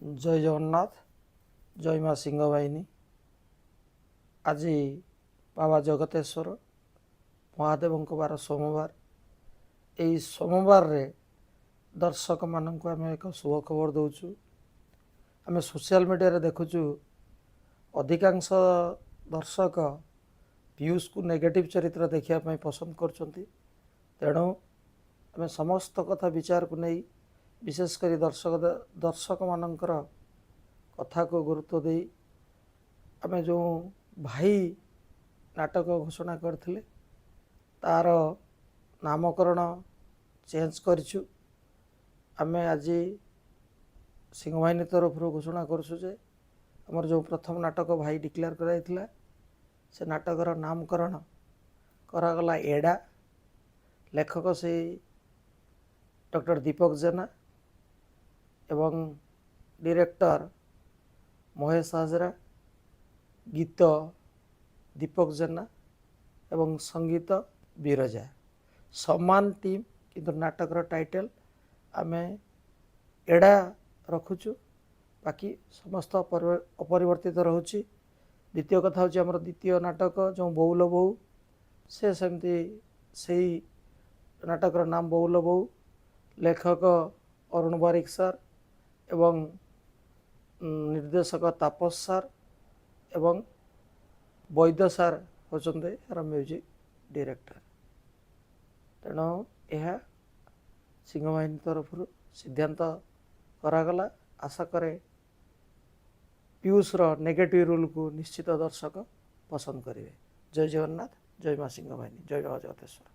ଜୟ ଜଗନ୍ନାଥ, ଜୟ ମା ସିଂହବାହିନୀ। ଆଜି ବାବା ଜଗତେଶ୍ୱର ମହାଦେବଙ୍କ ବାର ସୋମବାର। ଏହି ସୋମବାରରେ ଦର୍ଶକମାନଙ୍କୁ ଆମେ ଏକ ଶୁଭ ଖବର ଦେଉଛୁ। ଆମେ ସୋସିଆଲ ମିଡ଼ିଆରେ ଦେଖୁଛୁ, ଅଧିକାଂଶ ଦର୍ଶକ ପିୟୁଷକୁ ନେଗେଟିଭ୍ ଚରିତ୍ର ଦେଖିବା ପାଇଁ ପସନ୍ଦ କରୁଛନ୍ତି। ତେଣୁ ଆମେ ସମସ୍ତ କଥା ବିଚାରକୁ ନେଇ, ବିଶେଷ କରି ଦର୍ଶକମାନଙ୍କର କଥାକୁ ଗୁରୁତ୍ୱ ଦେଇ, ଆମେ ଯେଉଁ ଭାଇ ନାଟକ ଘୋଷଣା କରିଥିଲେ, ତା'ର ନାମକରଣ ଚେଞ୍ଜ କରିଛୁ। ଆମେ ଆଜି ସିଂହବାହିନୀ ତରଫରୁ ଘୋଷଣା କରୁଛୁ ଯେ ଆମର ଯେଉଁ ପ୍ରଥମ ନାଟକ ଭାଇ ଡିକ୍ଲେୟାର କରାଯାଇଥିଲା, ସେ ନାଟକର ନାମକରଣ କରାଗଲା ଏଡ଼ା। ଲେଖକ ସେଇ ଡକ୍ଟର ଦୀପକ ଜେନା ଏବଂ ଡିରେକ୍ଟର ମହେଶ ହାଜରା, ଗୀତ ଦୀପକ ଜେନା ଏବଂ ସଙ୍ଗୀତ ବିରଜା। ସମାନ ଟିମ୍, କିନ୍ତୁ ନାଟକର ଟାଇଟେଲ୍ ଆମେ ଏଡ଼ା ରଖୁଛୁ, ବାକି ସମସ୍ତ ଅପରିବର୍ତ୍ତିତ ରହୁଛି। ଦ୍ୱିତୀୟ କଥା ହେଉଛି, ଆମର ଦ୍ୱିତୀୟ ନାଟକ ଯେଉଁ ବୋଉଲ ବୋଉ, ସେ ସେମିତି ସେଇ ନାଟକର ନାମ ବୋଉଲ ବୋଉ। ଲେଖକ ଅରୁଣ ବାରିକ ସାର୍ ଏବଂ ନିର୍ଦ୍ଦେଶକ ତାପସ ସାର୍ ଏବଂ ବୈଦ୍ୟ ସାର୍ ହେଉଛନ୍ତି ଏହାର ମ୍ୟୁଜିକ୍ ଡିରେକ୍ଟର। ତେଣୁ ଏହା ସିଂହବାହିନୀ ତରଫରୁ ସିଦ୍ଧାନ୍ତ କରାଗଲା। ଆଶା କରେ ପିୟୁଷର ନେଗେଟିଭ୍ ରୋଲ୍କୁ ନିଶ୍ଚିତ ଦର୍ଶକ ପସନ୍ଦ କରିବେ। ଜୟ ଜଗନ୍ନାଥ, ଜୟ ମା ସିଂହବାହିନୀ, ଜୟ ବାବା ଜଗତେଶ୍ୱର।